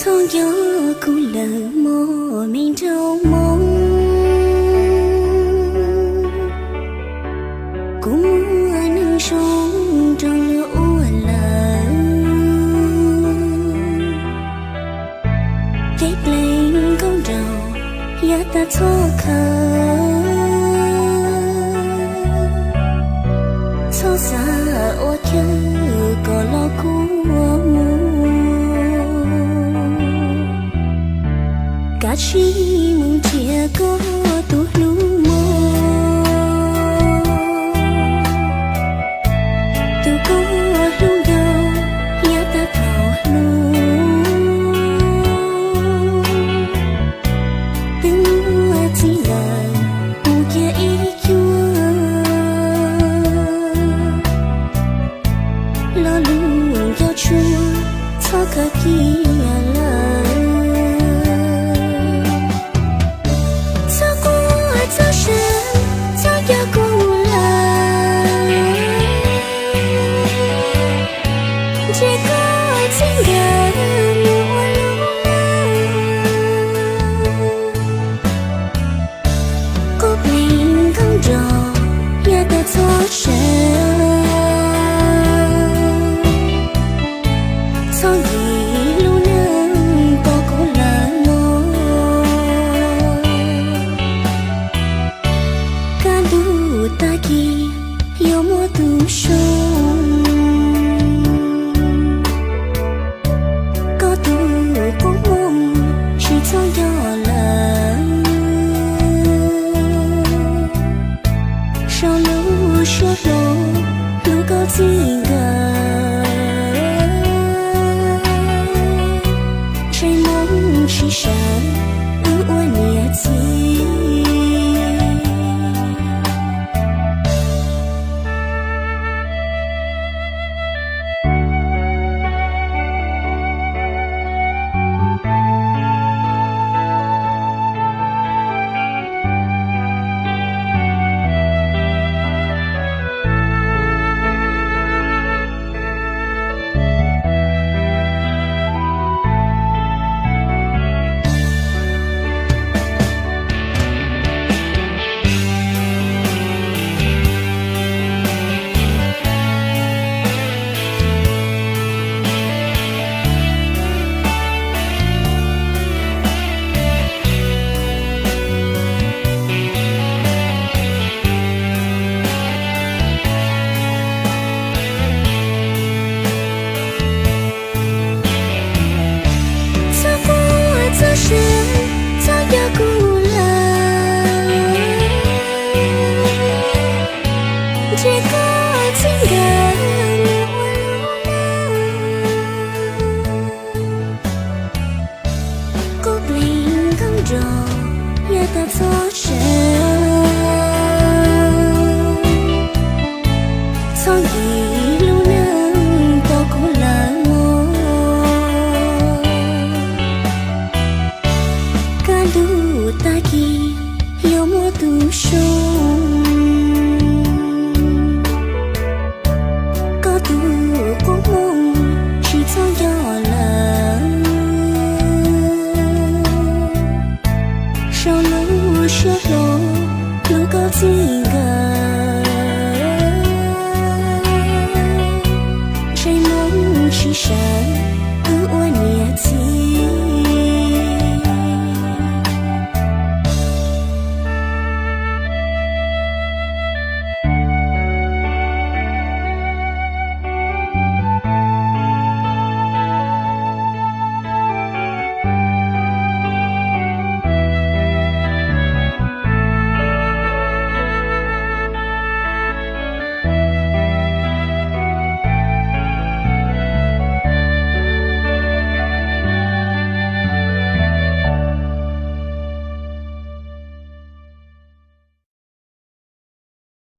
Txhob nco kuv lawm mog me nraug Hmoob, kuv muaj neeg zoo rau luag ua lawm. Cev plees nkauj nraug yav tas txhob khaws, txhob xav ua chaw kom los kua muag. Kav tsij mus nrhiav koj tus hlub mog, tus koj hlub nco yav tag thaum hlub. Twb muaj txiv lawm mus kiag ib cuag, lo lus nco tshua txhob khaws kiag lawm. Txhob quaj txhob seev, txhob nco kuv lawm, ntshe koj txij nkawm mus ua luag lawm. Koj plees nkauj nraug yav tas txhob seev, txhob yim lub neej pom kuv lawm mog. Kaj ntug tag kis yuav muaj tus zoo, koj tus koob hmoov tsis txhob nco lawm. Sau lub suab hlob hlub koj txij nkawm, ntshe Hmoob tsis sawv wb ua niam txiv. Txhob quaj txhob seev, txhob nco kuv lawm, ntshe koj txij nkawm mus ua luag lawm. Koj plees nkauj nraug yav tas txhob